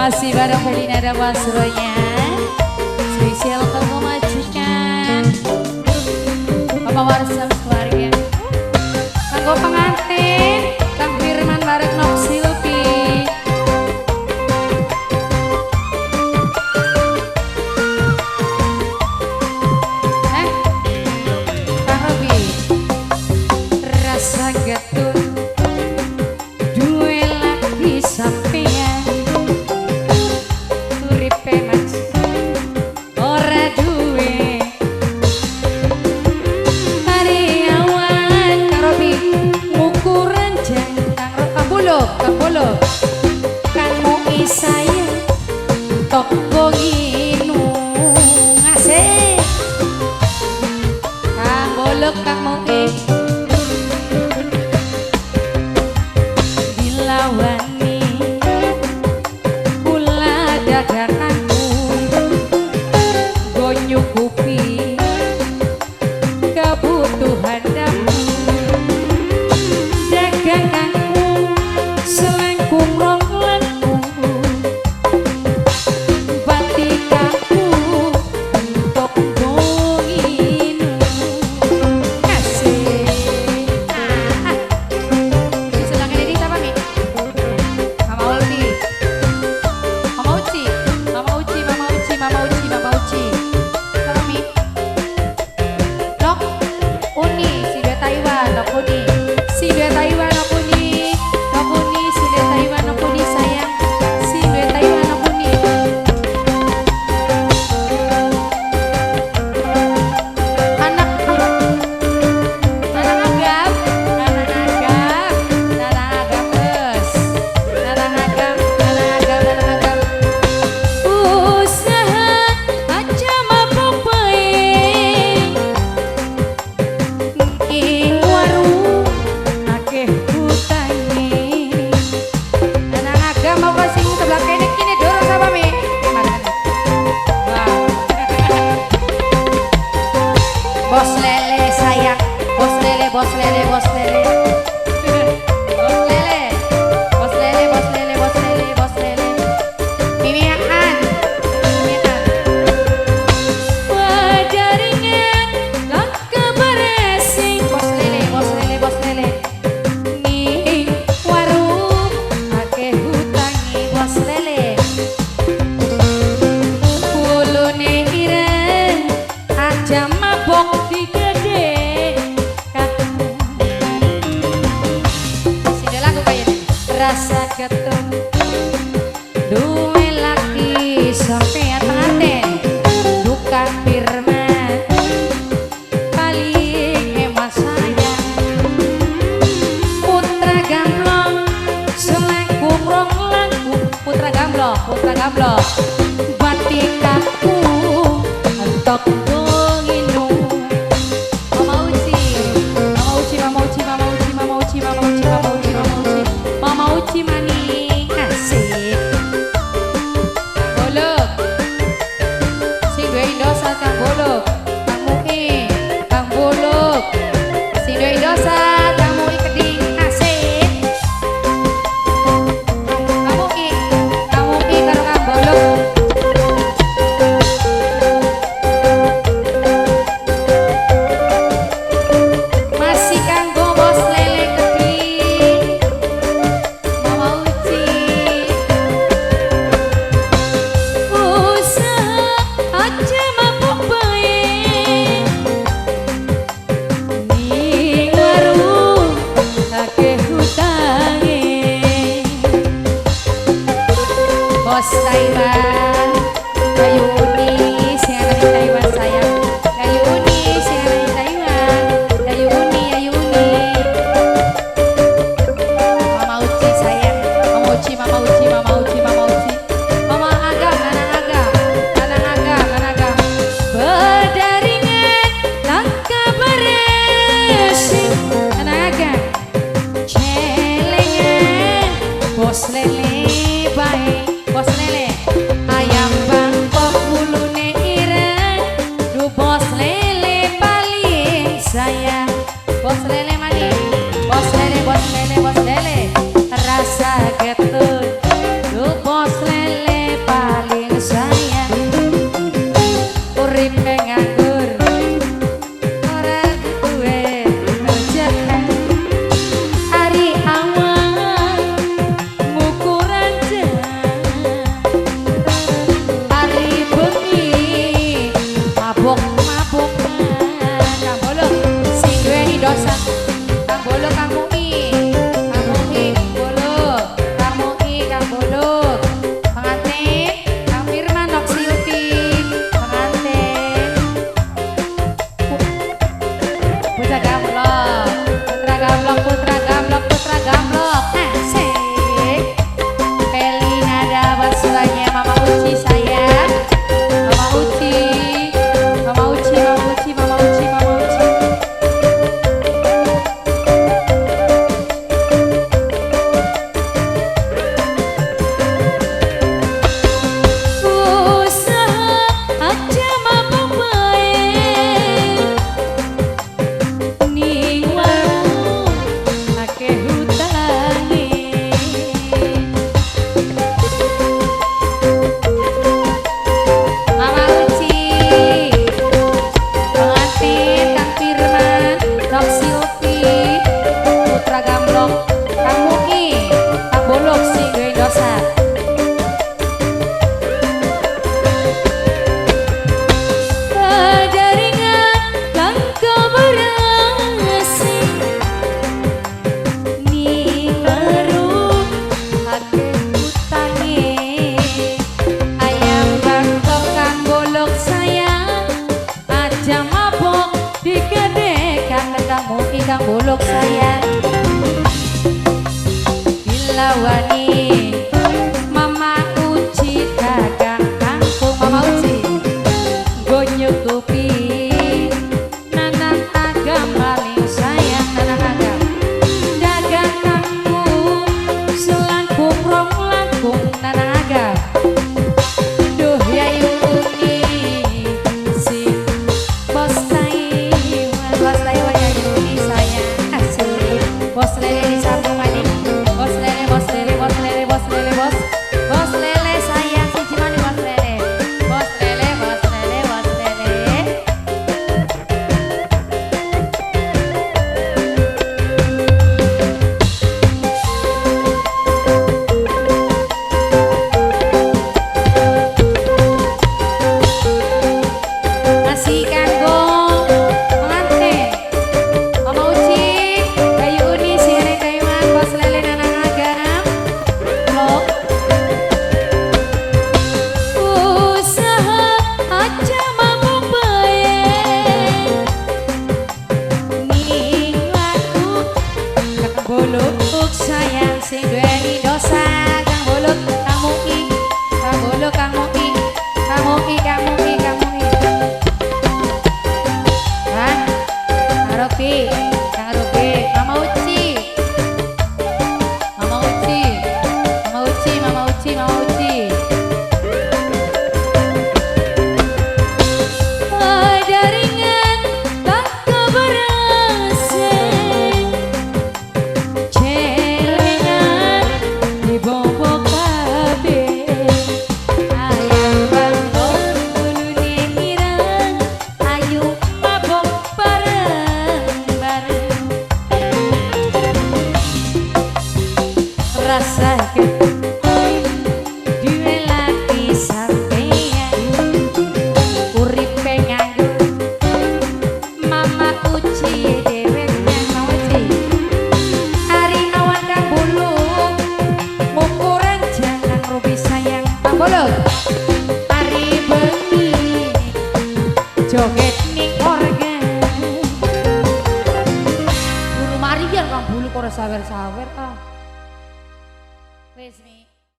Masih bareng Felina dan Mas Roynya. Spesial kanggo majikan Bapak Warsam keluarga, kanggo pengantin Kang Firman bareng Nok Silpi. Kang Robi rasa getun duwe lagi sampean uripe mas ora duwe pariawan. Kang Robi ngukuran jantang Kang Buluk Kang Mui sayang toko nginu ngasih Kang Buluk Kang Mui dilawani kula daganganku go nyukupi kebutuhan dapur daganganku selangkung rong langkung batikaku untuk nginu kasih. Di sebelah ini siapa Mi? Mama Ulti, Mama Uci, Mama Uci, Mama Uci, Mama Uci, Mama Uci. Siapa Mi? Nok Uni, si dua Taiwan, Nok Uni, si dua Taiwan, Nok Uni, Nok Uni, si dua Taiwan, Nok Uni sayang, si dua Taiwan, Nok Uni. Anak Nanang Agam, Nanang Agam, Nanang Agam bes, Nanang Agam, Nanang Agam, Nanang Agam. Usaha aja mabok bae, ing warung akeh hutange. Nanang Agam mau ke sing sebelah kene kini dorong sama mi. Gimana? Wah. Bos lele sayang, bos lele, bos lele, bos lele. Bos lele, bos lele, bos lele, bos lele, bos lele. Mimiakan, mimiakan. Wajaringan langka beresing, bos lele, bos lele, bos lele. Ning warung akeh hutangi bos lele. Wulune ireng aja mabok digede kaku. Sini lagu kayaknya. Rasa getun duwe laki sampean pengantin duka Firman paling emas sayang putra gamblong selangkung rong langkung putra gamblong batikaku entok nginu. Mama Uci, Mama Uci, Mama Uci, Mama Uci, Mama Uci, Mama Uci, Mama Uci, Mama Uci, Mama Uci maning asik. Bolok, sing duwe Indosat Kang Bolok, Kang Mui, Kang Bolok, sing duwe Indosat Kang Mui keding asik. Kang Mui, Kang Mui karo Kang Bolok. Masih kanggo bos lele keding Mama Uci. Usaha aja mabuk bae ning warung akeh hutange. Bos Taiwan Ayu Uni sing ana di Taiwan sayang. Ayu Uni sing ana di Taiwan. Ayu Uni, Ayu Uni. Mama Uci sayang. Mama Uci, Mama Uci, Mama Uci, Mama Uci. Mama Agam, Nanang Agam, Nanang Agam, Nanang Agam. Berdaringan langka beresing Nanang Agam. Celengan bos lele bae, bos lele. Ayam bangkok wulune ireng, du bos lele paling sayang. Bos lele maning, bos lele, bos lele, bos lele. Rasa getun, du bos lele. Gamblok putra gamblok putra gamblok. Asik. Pelinada basuranya Mama Uci sayang. Mama Uci. Mama Uci, Mama Uci, Mama Uci, Mama Uci. Usaha aja mampu bae ning warung akeh hutange. Mama Uci, pengantin Kang Firman, Nok Silvi, Putra Gamblok, Kang Muki, Kang Bolok sing duwe dosa. Jaringan kanggo berasi ning warung akeh hutange. Ayam bangkok Kang Bolok sayang, aja mabok digedekan Kang Muki Kang Bolok sayang. Dilawani Mama Uci dagang kangkung Mama Uci. Nggo nyukupi Nanang Agam paling sayang Nanang Agam. Dagang kangkung selangkung rong langkung Nanang Agam. Duh Yayu Uni si bos Taiwan, bos Taiwan Yayu Uni sayang asik. Bos lele disambung maning. Bos lele, bos lele, bos lele, bos lele, bos. Bos lele sayang siji maning bos lele. Bos lele, bos lele, bos lele. Masih kanggo pengantin Mama Uci, Bayu Uni, Sire Taiwan, Bos Lele Nanang Agam. Blok. Usaha aja mampu bae ning laku Kang Bolok sayang sing duweni dosa. Kang Bolok, Kang Muki, Kang Bolok, Kang Muki, Kang Muki, Kang Muki, Kang Muki. Hah? Kang Robi, Kang Robi, Mama Uci. Mama Uci, Mama Uci, Mama Uci, Mama Uci. Jaringan kanggo berase celengan dibobo kabeh. Ayam bangkok ulune ireng, ayu mabok bareng-bareng. Rasa duwe laki sampeyan, uripe nganggur. Mama Uci dhewean Mama Uci. Ari awan Kang Buluk, mukuran jangan Rubi sayang Kang Buluk. Ari bengi joget ning organ. Guru Marian Kang Buluk ora sawer-sawer ah. Wis Mi.